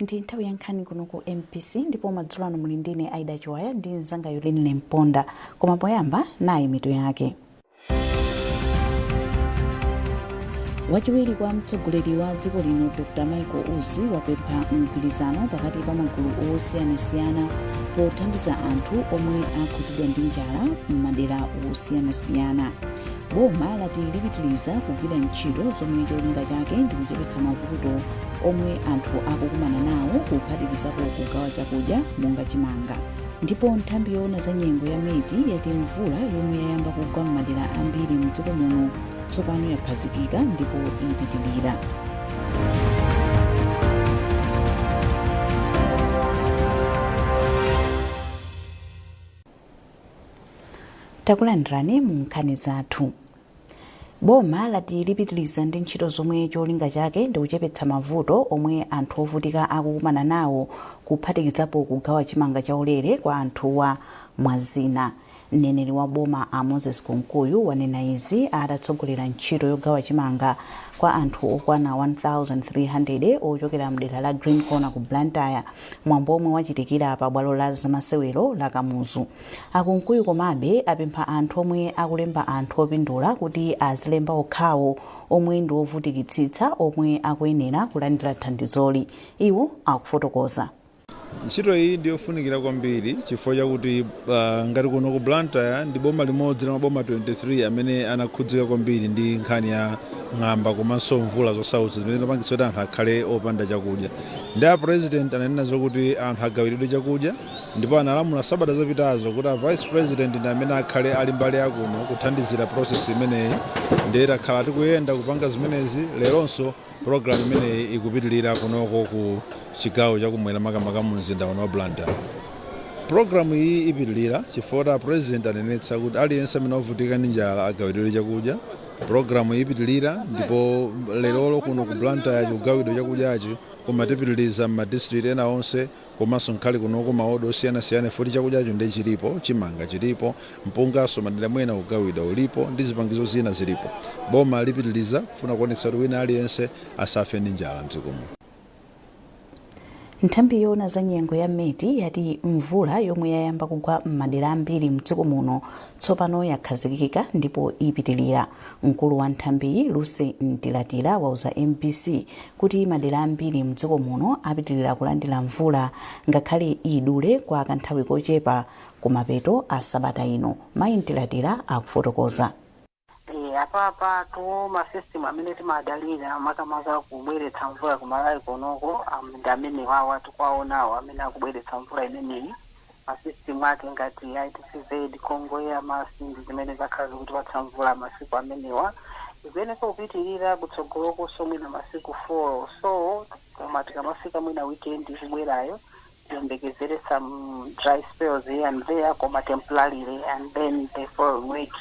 Ndi nthawi ya nkhani kuno ku MBC ndipo madzulo ano muli ndine Aida Chiwaya ndi mnzanga Yulinle Mponda. Koma poyamba, nayi mitu yake. Wachiwiri kwa mtsogoleri wa dziko lino Dr Michael Usi wapempha mgwirizano pakati pa magulu osiyanasiyana pothandiza anthu omwe akhudzidwa ndi njala m'madera osiyanasiyana. Boma lati lipitiliza kugwira ntchito zomwe cholinga chake ndi kuchepetsa mavuto omwe anthu akukumana nawo kuphatikizapo kugawa chakudya monga chimanga. Ndipo nthambi yoona za nyengo ya MET yati mvula yomwe yayamba kugwa m'madera ambiri mdziko muno tsopano yakhazikika ndipo ipitilira. Takulandirani mu nkhani zathu. Boma lati lipitiliza ndi ntchito zomwe cholinga chake ndi kuchepetsa mavuto omwe anthu ovutika akukumana nawo kuphatikizapo kugawa chimanga chaulere kwa anthuwa mwa zina. Mneneri wa boma a Moses Kunkuyu wanena izi atatsogolera ntchito yogawa chimanga kwa anthu okwana 1300 ochokera mdera la Green Corner ku Blantyre, mwambo omwe wachitikira pa bwalo la zamasewero la Kamuzu. A Kunkuyu komabe apempha anthu omwe akulemba anthu opindula kuti azilemba okhawo omwe ndi ovutikitsitsa omwe akuyenera kulandira thandizoli. Iwo akufotokoza. Ntchito iyi ndi yofunikira kwambiri chifukwa chakuti ngati kuno ku Blantyre ndi boma limodzi la maboma 23 amene anakhudzika kwambiri ndi nkhani ya ng'amba komanso mvula zosautsa zimene zinapangitsa kuti anthu akhale opanda chakudya. Ndi a president ananena zokuti anthu agawiridwe chakudya ndipo analamula sabata zapitazo kuti a vice president ndi amene akhale ali mbali yakuno kuthandizira process imeneyi. Ndiye takhala tikuyenda kupanga zimenezi, leronso Pulogalamu imeneyi ikupitilira kunoko ku chigawo chakumwera makamaka mu mzinda uno wa Blantyre. Pulogalamu iyi ipitilira chifukwa kuti a President anenetsa kuti aliyense amene wavutika ndi njala agawiridwe chakudya. Pulogalamu iyi ipitilira ndipo lerolo kuno ku Blantyre chikugawidwa chakudyachi koma tipitiliza m'ma district ena onse Komanso nkhale kunoko maoda osiyanasiyana poti chakudyacho nde chilipo, chimanga chilipo, mpunganso madera mwena ukugawidwa ulipo ndi zipangizo zina zilipo. Boma lipitiliza kufuna kuonetsa kuti wina aliyense asafe ndi njala mdziko muno. Nthambi yoona za nyengo ya MET yati mvula yomwe yayamba kugwa m'madera ambiri mdziko muno tsopano yakhazikika ndipo ipitilira. Mkulu wa nthambiyi Lucy Mtilatila wauza MBC kuti madera ambiri mdziko muno apitilira kulandira mvula ngakhale idule kwa kanthawi kochepa kumapeto a sabata ino. Mayi Mtilatila akufotokoza. Apapatu ma system amene timadalira makamaka kubweretsa mvula ku Malawi kunoko ndi amenewawa tikuwaonawo amene akubweretsa mvula imeneyi. Ma system ake ngati ITCZ, Congo Air Mass ndi zimene zakhala zikutipatsa mvula masiku amenewa. Ikuyeneka kupitirira kutsogolokonso mwina masiku 4 or so, koma tikamafika mwina weekend ikubwerayo tiyembekezere some dry spells here and there koma temporarily and then the following week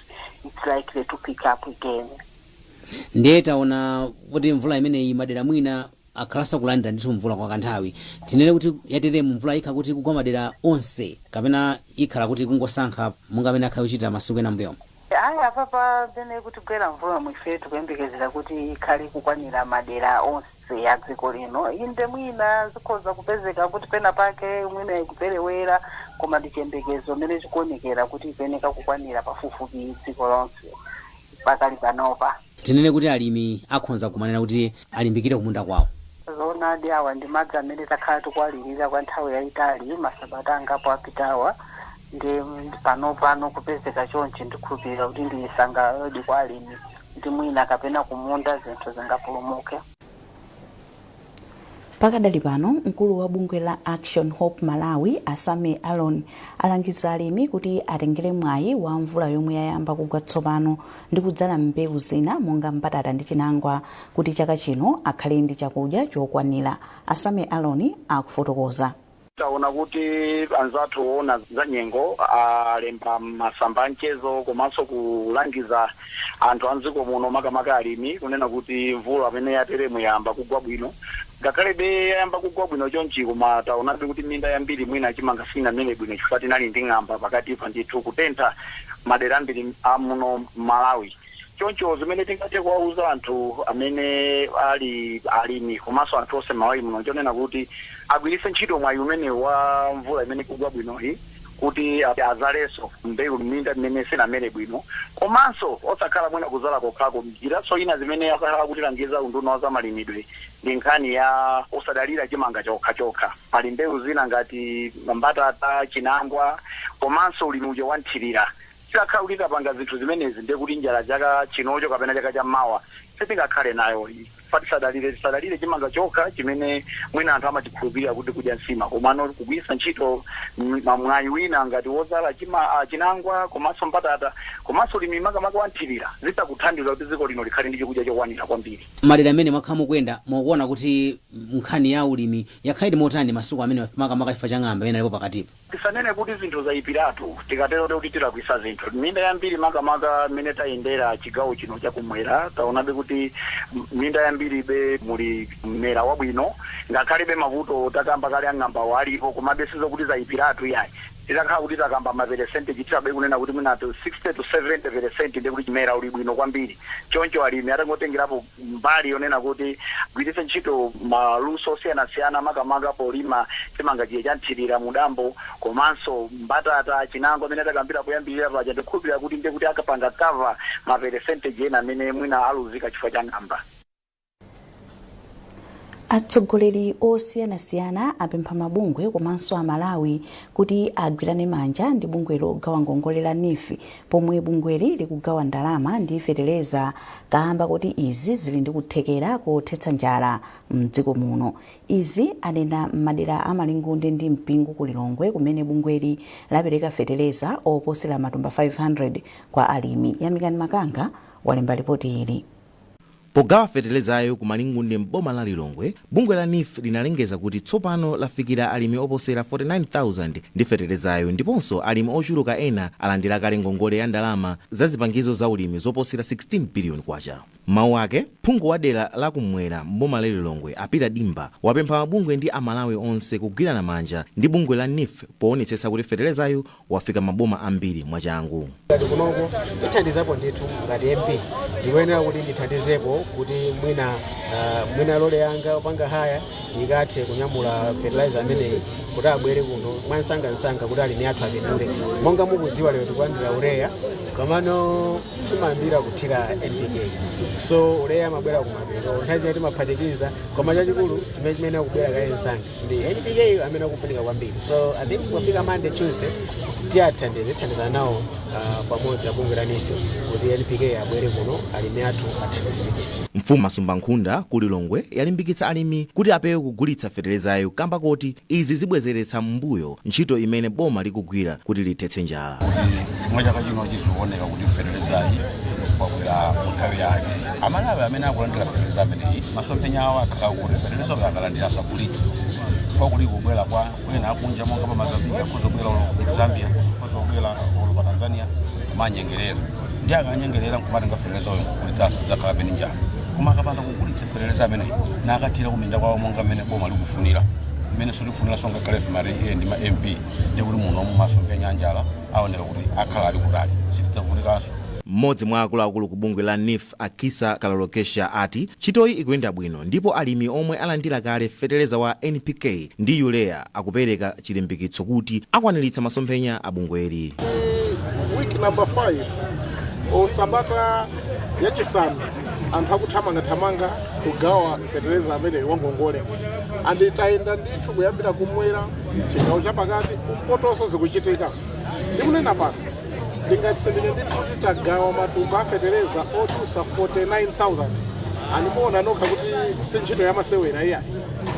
it's likely to pick up again. Ndiye taona kuti mvula imeneyi madera mwina akhala asakulandira ndithu mvula kwa kanthawi. Tinene kuti yateremu mvula ikhala kuti ikugwa madera onse kapena ikhala kuti ikungosankha monga mmene akhala ikuchitira masiku ena m'mbuyomu? Ayi, apapa mmene ikutigwera mvulamu ife tikuyembekezera kuti ikhale ikukwanira madera onse a dziko lino. Inde mwina zikhoza kupezeka kuti pena pake mwina ikuperewera koma ndi chiyembekezo mmene chikuonekera kuti ikuyeneka kukwanira pafupifupi dziko lonse pakali panopa. Tinene kuti alimi akhonza kumanena kuti alimbikire kumunda kwawo? Zoonadi, awa ndi madzi amene takhala tikuwalirira kwa nthawi yayitali masabata angapo apitawa ndiye panopano kupezeka chonchi ndikhulupirira kuti ndi chisangalalodi kwa alimi kuti mwina kapena kumunda zinthu zingapulumuke. Pakadali pano, mkulu wa bungwe la Action Hope Malawi, a Sammy Alon, alangiza alimi kuti atengere mwayi wa mvula yomwe yayamba kugwa tsopano ndi kudzala mbewu zina monga mbatata ndi chinangwa kuti chaka chino akhale ndi chakudya chokwanira. A Sammy Alon akufotokoza. Taona kuti anzathu oona za nyengo alemba m'masamba a mchezo komanso kulangiza anthu a m'dziko muno makamaka alimi kunena kuti mvula imene yateremu yayamba kugwa bwino. Ngakhalebe yayamba kugwa bwino chonchi koma taonabe kuti minda yambiri mwina chimanga sichinamere bwino chifukwa tinali ndi ng'amba pakatipa ndithu kutentha madera ambiri a muno m'Malawi. Choncho zimene tingathe kuwauza anthu amene ali alimi komanso anthu onse m'Malawi muno chonena kuti agwiritse ntchito mwayi umene wa mvula imene ikugwa bwinoyi kuti azalenso mbewu m'minda imene sinamere bwino, komanso osakhala mwina kuzala kokhako. Njiraso ina zimene akhala kutilangiza unduna wa zamalimidwe ndi nkhani ya osadalira chimanga chokha chokha. Pali mbewu zina ngati mbatata, chinangwa komanso ulimi uja wanthirira. Tikakhala kuti tapanga zinthu zimenezi, ndiye kuti njala chaka chinocho kapena chaka chammawa sitingakhale nayo. Fa tisadalire chimanga chokha chimene mwina anthu amachikhulupirira kuti kudya nsima, komano kugwiritsa ntchito mwayi wina ngati wozala chinangwa komanso mbatata komanso ulimi makamaka wanthirira zitakuthandiza kuti dziko lino likhale ndi chakudya chokwanira kwambiri. Madera amene mwakhala mukuyenda, mukuona kuti nkhani ya ulimi yakhala ili motani masiku amene, makamaka chifukwa cha ng'amba imene alipo pakatipo? Tisanene kuti zinthu zayipiratu, tikatero kuti tilakwisa zinthu. Minda yambiri, makamaka mmene tayendera chigawo chino chakumwera, taonabe kuti minda yambiri be muli mmera wabwino, ngakhalebe mavuto takamba kale ang'ambawo alipo, komabe sizokuti zayipiratu yayi. Titakhala kuti takamba ma percentage, titabe kunena kuti mwina to 60 to 70%, ndiye kuti mmera uli bwino kwambiri. Choncho alimi atangotengerapo mbali yonena kuti gwiritse ntchito maluso osiyanasiyana, makamaka polima chimanga chiye chanthirira mudambo komanso mbatata, chinangwa amene takambira poyambirira paja, ndikukhulupirira kuti ndiye kuti akapanga cover ma percentage ena amene mwina aluzika chifukwa cha ng'amba. Atsogoleri osiyanasiyana apempha mabungwe komanso Amalawi kuti agwirane manja ndi bungwe logawa ngongole la NEEF pomwe bungweli likugawa ndalama ndi feteleza, kamba kuti izi zili ndi kuthekera kothetsa njala mdziko muno. Izi anena m'madera a Malingunde ndi Mpingu ku Lilongwe, kumene bungweli lapereka feteleza oposera matumba 500 kwa alimi. Yamikani Makanga walemba ripoti ili. Pogawa feterezayo ku Malingunde m'boma la Lilongwe, bungwe la NEEF linalengeza kuti tsopano lafikira alimi oposera 49,000 ndi feterezayo, ndiponso alimi ochuluka ena alandira kale ngongole ya ndalama za zipangizo za ulimi zoposera 16 biliyoni kwacha. Mawu ake, phungu wa dera la kumwera m'boma la Lilongwe, a Peter Dimba, wapempha mabungwe ndi Amalawi onse kugwirana manja ndi bungwe la NEEF poonetsetsa kuti feterezayo wafika maboma ambiri mwachangu. Ngati kunoko ndithandizapo ndithu, ngati MP ndikuyenera kuti ndithandizepo kuti mwina lole yanga upanga haya ikathe kunyamula fertilizer ameneyi kuti abwere kuno mwansangansanga kuti alimi athu apindule. Monga mukudziwa, lero tikulandira urea, komano timayambira kuthira NPK, so urea amabwera kumapeto. Nthawi zina timaphatikiza, koma chachikulu chimene akubwera kaye msanga ndi NPK amene akufunika kwambiri. So I think pofika Monday, Tuesday, tiyathandize, tithandizana nawo pamodzi abungwe la NEEF kuti NPK abwere kuno, alimi athu athandizike. Mfumu Masumba Nkhunda ku Lilongwe yalimbikitsa alimi kuti apewe kugulitsa feterezayo kamba koti izi zibwezeretsa m'mbuyo ntchito imene boma likugwira kuti lithetse njala. Kuti mwa chaka chino chizioneka kuti feterezayi wabwera mu nthawi yake. Amalawi amene akulandira fetereza ameneyi, masomphenya awo akhala kuti fetereza uyo akalandira asagulitse, chifukwa kuli kubwera kwa ena akunja monga pa Mozambique, akhoza kubwera olo ku Zambia, akhoza kubwera olo pa Tanzania kumanyengerera, ndi akanyengerera nkumatenga fetereza uyo nkugulitsanso, tidzakhala peni njala. Koma akapanda kugulitsa fetereza ameneyi nakathira kuminda kwawo monga mmene boma likufunira, mmene sitikufunira ngakhale ife mari ndi ma MP, ndi kuti muno masomphenya anjala aoneka kuti akhala ali kutali, sitidzavutikanso. Mmodzi mwa akuluakulu ku bungwe la NEEF, Akisa Kalolokesha, ati ntchitoyi ikuyenda bwino ndipo alimi omwe alandira kale feteleza wa NPK ndi urea akupereka chilimbikitso kuti akwaniritsa masomphenya a bungweli. Week number 5 o sabata yachisanu, anthu akuthamangathamanga kugawa feteleza amene wangongole, and tayenda ndithu kuyambira kumwera, chigawo chapakati, kumpotonso zikuchitika. Ndikunena pano, ndingatsindike ndithu kuti tagawa matumba a feteleza odusa 49,000. Animuona nokha kuti si ntchito yamasewera iyayi,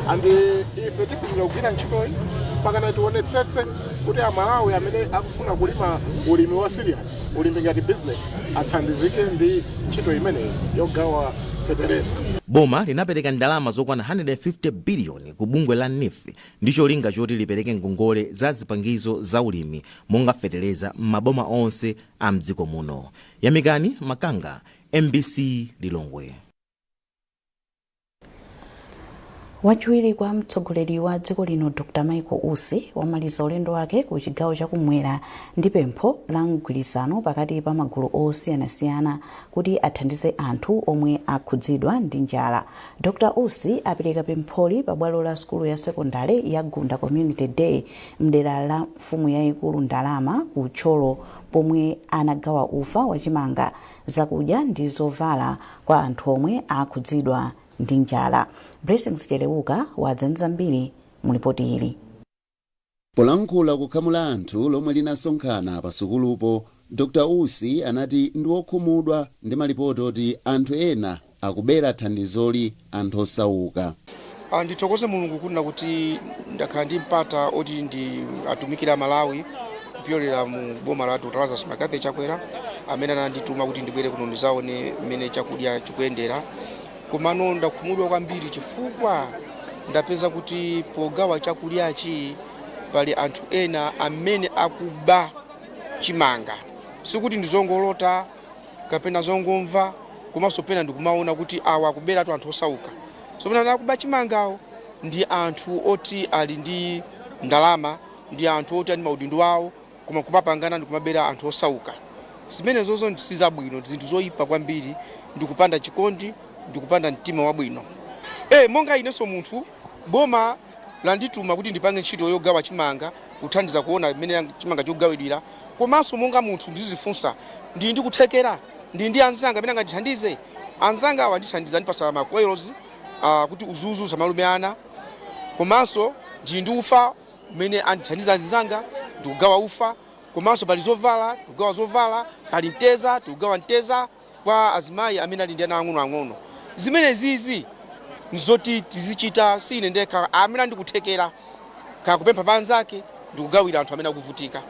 and ife tipitirira kugwira ntchitoyi mpakana tionetsetse kuti Amalawi amene akufuna kulima ulimi wa serious, ulimi ngati business, athandizike ndi ntchito imeneyi yogawa feteleza. Boma linapereka ndalama zokwana 150 biliyoni ku bungwe la NEEF ndi cholinga choti lipereke ngongole za zipangizo za ulimi monga feteleza m'maboma onse a mdziko muno. Yamikani Makanga, MBC, Lilongwe. Wachiwiri kwa mtsogoleri wa dziko lino Dr Michael Usi wamaliza ulendo wake ku chigawo chakumwera ndi pempho la mgwirizano pakati pa magulu osiyanasiyana kuti athandize anthu omwe akhudzidwa ndi njala. Dr Usi apereka pempholi pa bwalo la sukulu ya sekondale ya Gunda Community Day mdera la mfumu yayikulu Ndalama ku Thyolo pomwe anagawa ufa wachimanga, zakudya ndi zovala kwa anthu omwe akhudzidwa ndi njala. Blessings Cheleuka wadza ndi zambiri mu lipoti ili. Polankhula kukhamu la anthu lomwe linasonkhana pa sukulupo, Dr Usi anati ndi wokhumudwa ndi malipoti oti anthu ena akubera thandizoli anthu osauka. Ndithokoze Mulungu kunena kuti ndakhala ndi mpata oti ndi atumikira Malawi kupyolera mu boma la Dr Lazarus McCarthy Chakwera amene anandituma kuti ndibwere kuno ndizaone mmene chakudya chikuyendera. Komano ndakhumudwa kwambiri chifukwa ndapeza kuti pogawa chakudyachi pali anthu ena amene akuba chimanga. Sikuti ndizongolota kapena zongomva, komanso pena ndikumaona kuti awa akuberatu anthu osauka. So pena akuba chimangawo ndi anthu oti ali ndi ndalama, ndi anthu oti ali maudindo awo, koma kumapangana ndi kumabera anthu osauka. Zimenezozo si zabwino, ndi zinthu zoyipa kwambiri, ndikupanda chikondi, ndikupanda mtima wabwino. Monga inenso munthu, boma landituma kuti ndipange ntchito yogawa chimanga, kuthandiza kuona mmene chimanga chikugawidwira, komanso monga munthu ndizifunsa, ndili ndi kuthekera, ndili ndi anzanga amene angandithandize. Anzanga awa andithandiza, andipasa ma coils kuti udzudzu usamalume ana, komanso ndili ndi ufa umene andithandiza anzanga, ndikugawa ufa, komanso pali zovala, ndikugawa zovala, pali mteza, ndikugawa mteza kwa azimayi amene ali ndi ana ang'onoang'ono. Zimenezizi nzoti tizichita, si ine ndekha, amene andikuthekera kaya kupempha pa anzake ndikugawira anthu amene akuvutika.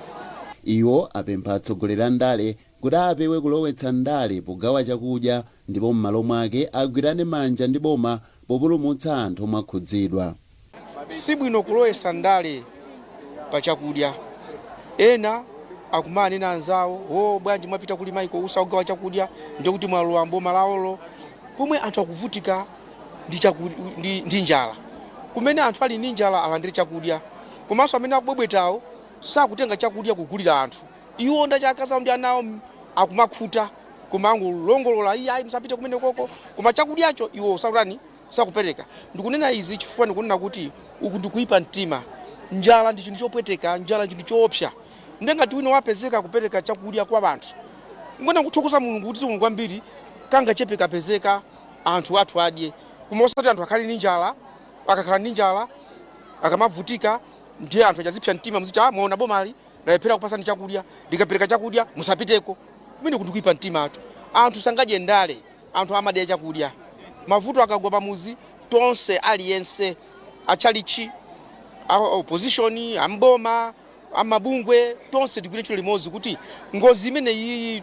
Iwo apempha atsogoleri a ndale kuti apewe kulowetsa ndale pogawa chakudya ndipo m'malo mwake agwirane manja ndi boma populumutsa anthu omwe akhudzidwa. Sibwino kulowetsa ndale pa chakudya. Ena akumanena anzawo, o bwanji mwapita kuli Michael Usi akugawa chakudya, ndiye kuti mwalowa mboma lawolo, pomwe anthu akuvutika ndi njala. Kumene anthu ali ndi njala alandire chakudya, komanso amene akubwebwetawo sakutenga chakudya kugulira anthu. Iwo ndi akazi awo ndi ana awo akumakhuta, koma angolongolola, iye ayi musapite kumene koko, koma chakudyacho iwo sakutani, sakupereka. Ndikunena izi chifukwa ndikunena kuti uku ndikuyipa mtima. Njala ndi chinthu chopweteka, njala ndi chinthu choopsa. Ndiye ngati wina wapezeka kupereka chakudya kwa anthu, ngona kuthokoza Mulungu kuti zikomo kwambiri, kangachepe kapezeka anthu athu adye, koma osati anthu akhale ndi njala. Akakhala ndi njala akamavutika, ndiye anthu achazipsa mtima, muziti ah, mwaona bomali lalephera kupasani chakudya, likapereka chakudya musapiteko. Kumene ndikuyipa mtima atu. Anthu sangadye ndale, anthu amadya chakudya. Mavuto akagwa pamuzi tonse, aliyense, achalichi, a opposition, amboma, amabungwe, tonse tigwire ntchito limodzi kuti ngozi imene iyi,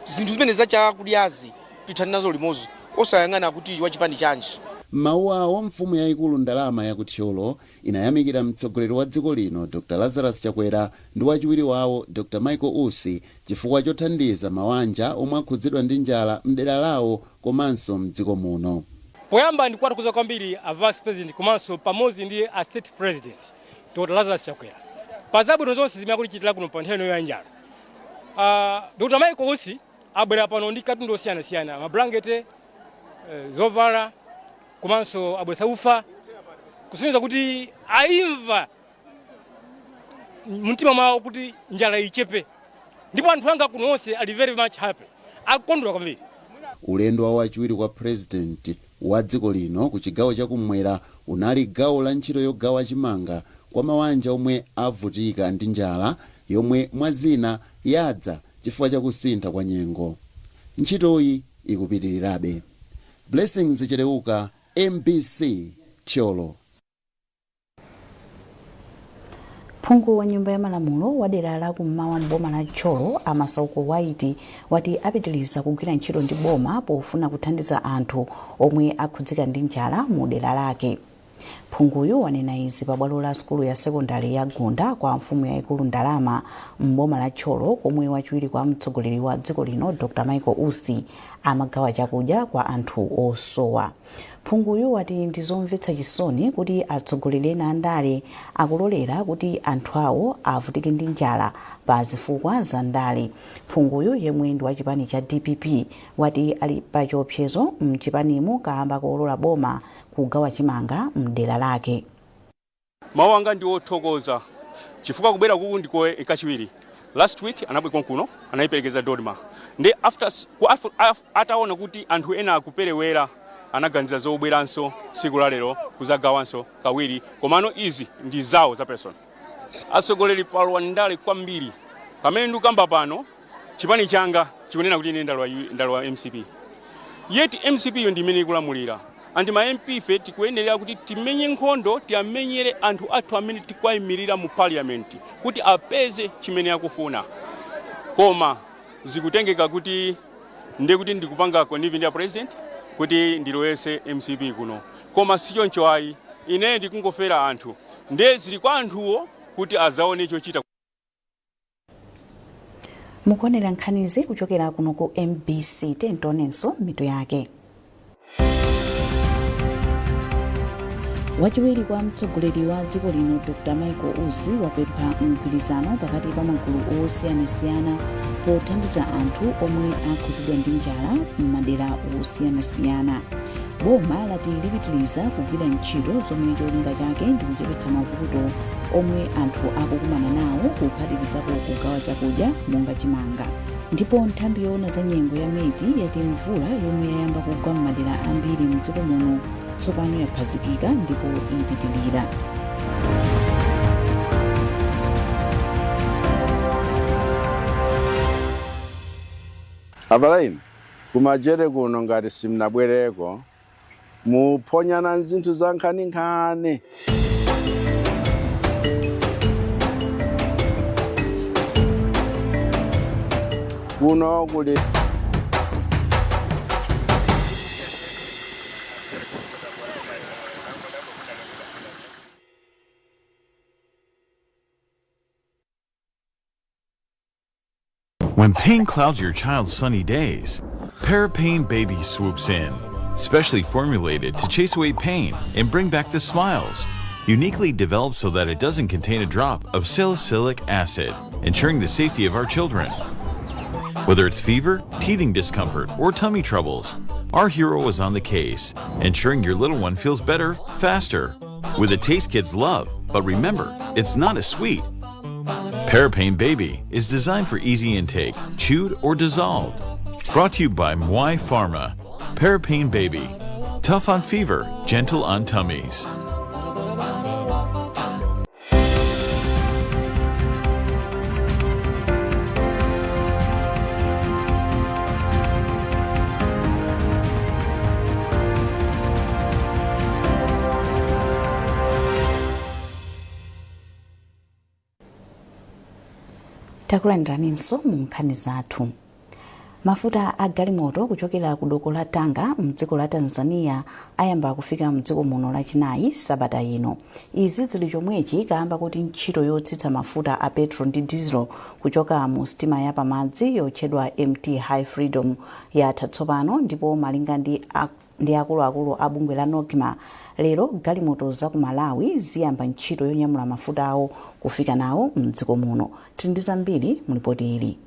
zinthu zimene zachakudyazi tithane nazo limodzi, osayang'ana kuti wachipani chanji. M'mawu awo, mfumu yayikulu Ndalama ya ku Thyolo inayamikira mtsogoleri wa dziko lino Dr Lazarus Chakwera ndi wachiwiri wawo Dr Michael Usi chifukwa chothandiza mawanja omwe akhudzidwa ndi njala mdera lawo komanso mdziko muno. Poyamba ndikuwathokoza kwambiri a Vice President komanso pamodzi ndi a State President Dr Lazarus Chakwera pa zabwino zonse zimene akutichitira kuno pa nthawi ino ya njala. Dr Michael Usi abwera pano ndi katundu osiyanasiyana, mablankete, zovala, komanso abweretsa ufa, kusonyeza kuti ayimva mumtima mwawo kuti njala ichepe, ndipo anthu anga kuno onse ali very much happy, akukondwera kwambiri. Ulendo wa wachiwiri kwa president wa dziko lino ku chigawo chakumwera unali gawo la ntchito yogawa chimanga kwa mawanja omwe avutika ndi njala yomwe mwazina yadza chifukwa chakusintha kwa nyengo. Ntchitoyi ikupitirirabe. Blessings Cheleuka, MBC, Thyolo. Phungu wa nyumba ya malamulo wa dera la kummawa mboma la Thyolo a Masauko White wati apitiriza kugwira ntchito ndi boma pofuna kuthandiza anthu omwe akhudzika ndi njala mu dera lake. Phunguyu wanena izi pa bwalo la sukulu ya sekondari ya Gunda kwa mfumu yayikulu Ndalama mboma la Thyolo komwe wachiwiri kwa mtsogoleri wa dziko lino Dr Michael Usi amagawa chakudya kwa anthu osowa. Phunguyu wati ndi zomvetsa chisoni kuti atsogoleri ena andale akulolera kuti anthu awo avutike ndi njala pa zifukwa za ndale. Phunguyu, yemwe ndi wa chipani cha DPP, wati ali pa chiopsezo mchipanimu kaamba kolola boma kugawa chimanga mdera lake. Mawu anga ndi othokoza chifukwa kubwera kuku ndiko kachiwiri. Last week anabwera konkuno, anayiperekeza DoDMA, ndi after ataona kuti anthu ena akuperewera, anaganiza zobweranso tsiku la lero kuzagawanso kawiri. Komano izi ndi zawo za personal. Atsogoleri palowa ndale kwambiri. Pamene ndikukamba pano, chipani changa chikunena kuti ine ndalowa MCP, yet MCP yo ndi imene ikulamulira. And ma MP fe tikuyenera kuti timenye nkhondo, tiyamenyere anthu athu amene tikuwayimirira mu parliament kuti apeze chimene akufuna. Koma zikutengeka kuti ndiye kuti ndikupanga connive ndi a president kuti ndilowese MCP kuno, koma sichoncho ayi. Ine ndikungofera anthu, ndiye zili kwa anthuwo kuti azaone chochita. Mukuonera nkhanizi kuchokera kuno ku MBC. Tionenso mitu yake. Wachiwiri kwa mtsogoleri wa dziko lino Dr Michael Usi wapempha mgwirizano pakati pa magulu osiyanasiyana pothandiza anthu omwe akhudzidwa ndi njala m'madera osiyanasiyana. Boma lati lipitiliza kugwira ntchito zomwe cholinga chake ndi kuchepetsa mavuto omwe anthu akukumana nawo, kuphatikizapo kugawa chakudya monga chimanga. Ndipo nthambi yoona za nyengo ya MET yati mvula yomwe yayamba kugwa m'madera ambiri mdziko muno tsopano yakhazikika ndipo ipitilira. Abale, kumajere kuno ngati simnabwereko, muphonyana zinthu za nkhaninkhani. Kuno kuli When pain clouds your child's sunny days, Parapain Baby swoops in. Specially formulated to chase away pain and bring back the smiles. Uniquely developed so that it doesn't contain a drop of salicylic acid, ensuring the safety of our children. Whether it's fever, teething discomfort, or tummy troubles, our hero is on the case, ensuring your little one feels better, faster. With a taste kids love, but remember, it's not as sweet. Parapain Baby is designed for easy intake, chewed or dissolved. Brought to you by Mwai Pharma. Parapain Baby. Tough on fever, gentle on tummies. Takulandiraninso mu nkhani zathu. Mafuta a galimoto kuchokera ku doko la Tanga mdziko la Tanzania ayamba kufika mdziko muno Lachinayi sabata ino. Izi zili chomwechi kamba kuti ntchito yotsitsa mafuta a petrol ndi diesel kuchoka mu sitima ya pamadzi yotchedwa MT High Freedom yatha tsopano, ndipo malinga ndi akuluakulu a bungwe la NOCMA, lero galimoto za ku Malawi ziyamba ntchito yonyamula mafutawo kufika nawo mdziko muno. Tili ndi zambiri mu lipoti ili.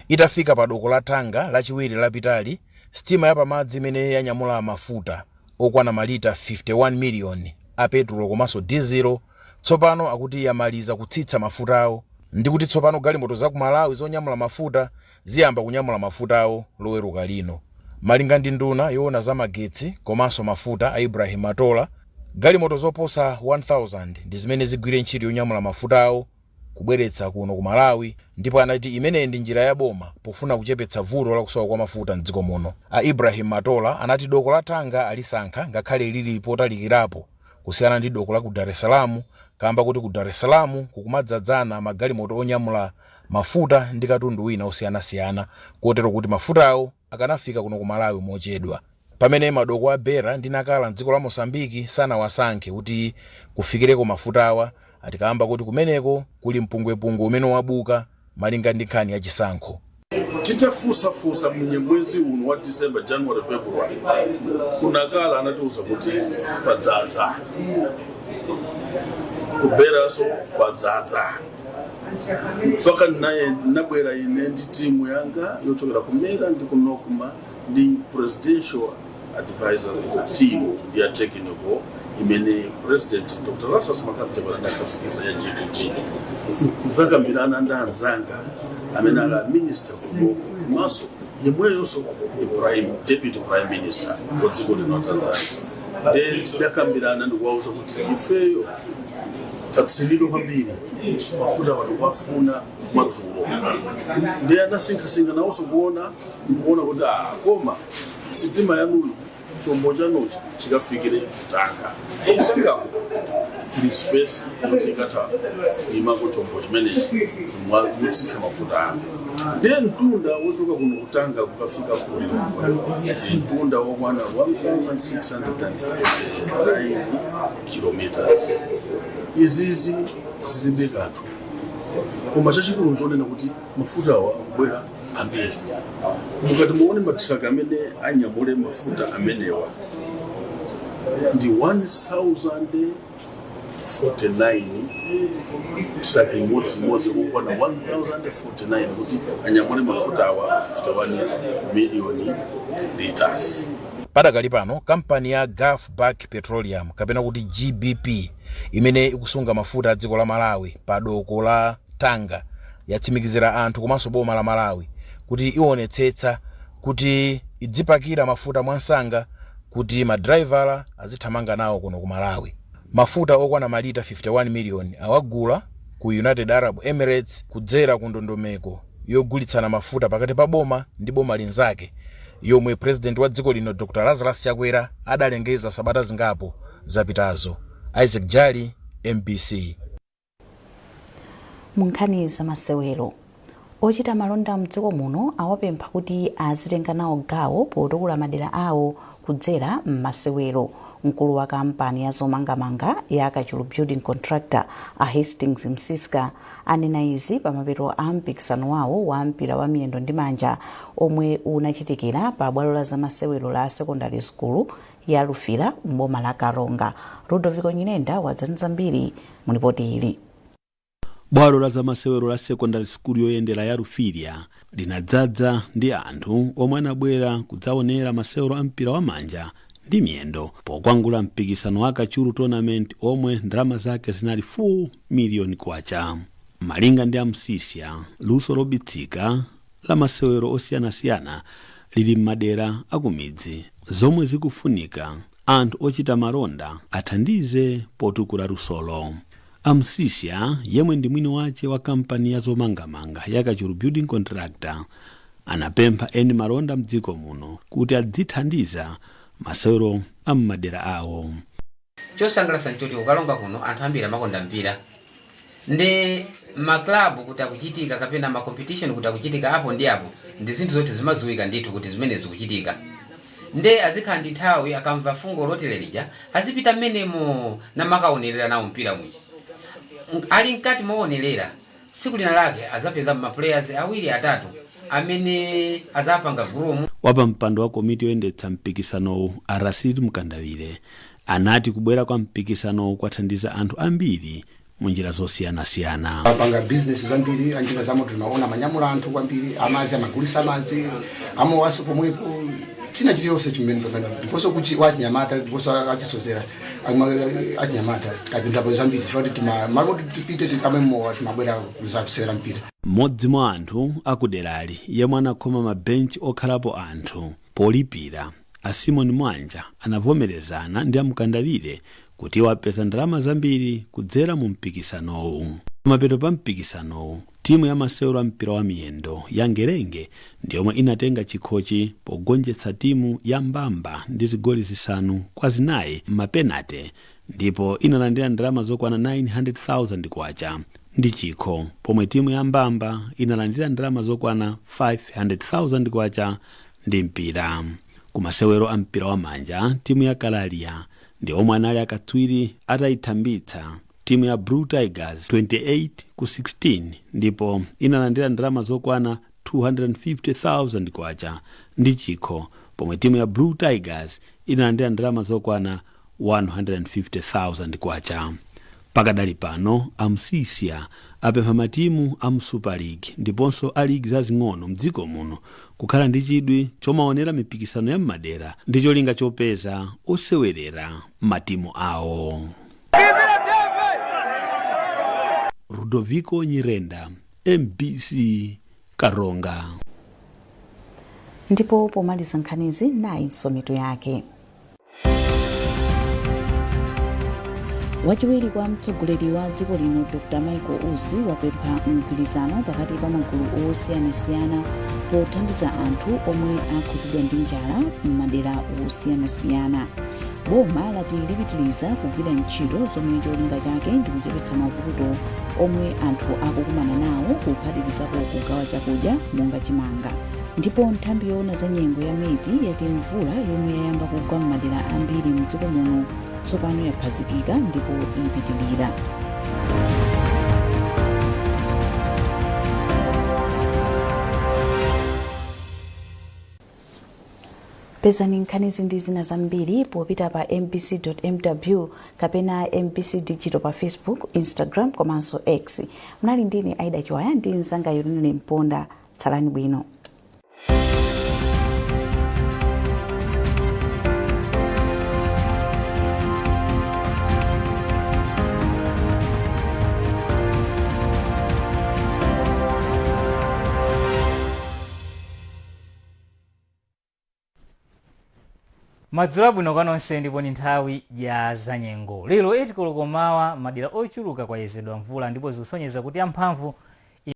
Itafika pa doko la Tanga Lachiwiri lapitali, sitima ya pamadzi imene yanyamula mafuta okwana malita 51 miliyoni a petulo komanso dizilo tsopano akuti yamaliza kutsitsa mafutawo ndi kuti tsopano galimoto za ku Malawi zonyamula mafuta ziyamba kunyamula mafutawo Loweruka lino. Malinga ndi nduna yoona za magetsi komanso mafuta a Ibrahim Matola, galimoto zoposa 1000 ndi zimene zigwire ntchito yonyamula mafutawo kubweretsa kuno ku Malawi ndipo anati imeneyi ndi njira ya boma pofuna kuchepetsa vuto la kusowa kwa mafuta mdziko muno. A Ibrahim Matola anati doko la Tanga alisankha ngakhale lili potalikirapo kusiyana ndi doko la ku Dar es Salaam kamba kuti ku Dar es Salaam kukumadzadzana magalimoto onyamula mafuta ndi katundu wina osiyanasiyana kotero kuti mafutawo akanafika kuno ku Malawi mochedwa. Pamene madoko a Beira ndi Nacala mdziko la Mozambique sanawasankhe kuti kufikireko mafutawa ati kamba kuti kumeneko kuli mpungwepungwe umene wabuka malinga ndi nkhani ya chisankho. Titafusafusa mwezi uno wa December, January, February, ku Nacala anatiuza kuti kwadzadza, ku Beiraso kwadzadza, mpaka naye nabwera ine ndi timu yanga yochokera ku MERA ndi ku NOCMA ndi Presidential Advisory Team ya technical imene President Dr Lazarus McCarthy Chakwera adakhazikitsa ya G2G, kudzakambirana ndi anzanga amene ali a minister kunoko, komanso yemweyonso ndi prime deputy prime minister wa dziko lino la Tanzania. Then tidakambirana ndikuwauza kuti ifeyo tatsinidwa kwambiri, mafuta wano kwafuna madzulo. Ndiye anasinkhasinkha nawonso kuona kuti ah, koma sitima yanuyi, chombo chanuchi chikafikire Tanga, so ku Tangako kuli space kuti ikatha kuyimako chombo chimenechi mutsitsa mafuta anu. Ndiye mtunda wochoka kuno ku Tanga kukafika ku Lilongwe ndi mtunda wokwana 1649 kilometers. Izizi zilibe kanthu, koma chachikulu nchonena kuti mafutawa akubwera ambiri. Mukati muone matraka amene anyamule mafuta amenewa ndi 1049, traka imodzi imodzi kukwana 1049 kuti anyamule mafuta awa 51 million liters. Padakali pano, kampani ya Gulf Bulk Petroleum, kapena kuti GBP, imene ikusunga mafuta a dziko la Malawi pa doko la Tanga, yatsimikizira anthu komanso boma la Malawi kuti ionetsetsa kuti idzipakira mafuta mwansanga kuti madraivala azithamanga nawo kuno ku Malawi. Mafuta okwana malita 51 miliyoni awagula ku United Arab Emirates kudzera ku ndondomeko yogulitsana mafuta pakati pa boma ndi boma linzake yomwe President wa dziko lino Dr Lazarus Chakwera adalengeza sabata zingapo zapitazo. Isaac Jali, MBC. Mu nkhani zamasewero, ochita malonda mdziko muno awapempha kuti azitenga nawo gawo potukula madera awo kudzera m'masewero. Mkulu wa kampani ya zomangamanga ya Kachulu Building Contractor, a Hastings Msiska, anena izi pamapeto a mpikisano wawo wa mpira wa miyendo ndi manja omwe unachitikira pa bwalo la zamasewero la Secondary School ya Lufira m'boma la Karonga. Rudoviko Nyirenda wadza ndi zambiri mu ripoti ili. Bwalo la zamasewero la Secondary School yoyendera ya Lufira linadzadza ndi anthu omwe anabwera kudzaonera masewero a mpira wa manja ndi miyendo pokwangula mpikisano wa Kachulu Tournament omwe ndalama zake zinali 4 miliyoni kwacha. Malinga ndi a Msisya, luso lobisika la masewero osiyanasiyana lili m'madera akumidzi, zomwe zikufunika anthu ochita malonda athandize potukula lusolo. A Msisya, yemwe ndi mwini wace wa kampani ya zomangamanga ya Kachulu Building Contractor, anapempha eni malonda mdziko muno kuti adzithandiza masewero a m'madera awo. Chosangalatsa nchoti ku Karonga kuno anthu ambiri amakonda mpira, ndi maklabu kuti akuchitika kapena ma competition kuti akuchitika apo ndi apo, ndi zinthu zoti zimadziwika ndithu kuti zimene zikuchitika. Nde azikhala ndi nthawi, akamva fungo lotere lija azipita mmenemo namakaonerera nawo mpira muja. Ali mkati moonerera, tsiku lina lake azapeza ma players awiri atatu amene azapanga groom. Wapampando wa komiti yoyendetsa mpikisanowu, a Rasid Mkandawire, anati kubwera kwa mpikisanowu kwathandiza anthu ambiri mu njira zosiyanasiyana. Apanga bizinesi zambiri, anjinga za moto timaona amanyamula anthu kwambiri, amazi amagulisa amazi, amowaso pomwepo, china chiliyonse chimene pamene, ndiponso kuti wachinyamata ndiponso achisozera achinyamata kapindapo zambiri, chifukwa kuti malo kuti tipite tikamwe mowa timabwera kuzakusewera mpira. Mmodzi mwa anthu akuderali yemwe anakhoma mabenchi okhalapo anthu polipira, a Simon Mwanja, anavomerezana ndi a Mkandawire kuti iwo apeza ndalama zambiri kudzera mu mpikisanowu. Pamapeto pa mpikisanowu, timu ya masewero a mpira wa miyendo ya Ngerenge ndi yomwe inatenga chikhochi pogonjetsa timu ya Mbamba ndi zigoli 5-4 m'mapenate, ndipo inalandira ndalama zokwana 900,000 kwacha ndi chikho, pomwe timu ya Mbamba inalandira ndalama zokwana 500,000 kwacha ndi mpira. Kumasewero a mpira wa manja, timu ya Kalalia ndi omwe anali akatswiri atayithambitsa timu ya Blue Tigers 28-16, ndipo inalandira ndalama zokwana 250,000 kwacha ndi chikho, pomwe timu ya Blue Tigers inalandira ndalama zokwana 150,000 kwacha. Pakadali pano, amsisia apempha matimu a mu Super League ndiponso a ligi zazing'ono mdziko muno kukhala ndi chidwi chomaonera mipikisano ya m'madera ndi cholinga chopeza osewerera matimu awo. Rudoviko Nyirenda, MBC, Karonga. Ndipo pomaliza nkhanizi, nayinso mitu yake. Wachiwiri kwa mtsogoleri wa dziko lino Dr Michael Usi wapempha mgwirizano pakati pa magulu osiyanasiyana pothandiza anthu omwe akhudzidwa ndi njala m'madera osiyanasiyana. Boma lati lipitiliza kugwira ntchito zomwe cholinga chake ndi kuchepetsa mavuto omwe anthu akukumana nawo, kuphatikizapo kugawa chakudya monga chimanga. Ndipo nthambi yoona za nyengo ya MET yati mvula yomwe yayamba kugwa m'madera ambiri mdziko muno tsopano yakhazikika ndipo ipitilira. Pezani nkhanizi ndi zina zambiri popita pa mbc.mw kapena MBC Digital pa Facebook, Instagram komanso X. Mnali ndine Aida Chiwaya ndi mzanga Yonene Mponda. Tsalani bwino. Madzulo abwino kwa nonse, ndipo ni nthawi ya zanyengo. Lero 8 koloko mawa, madera ochuluka kwayezedwa mvula ndipo zikusonyeza kuti amphamvu.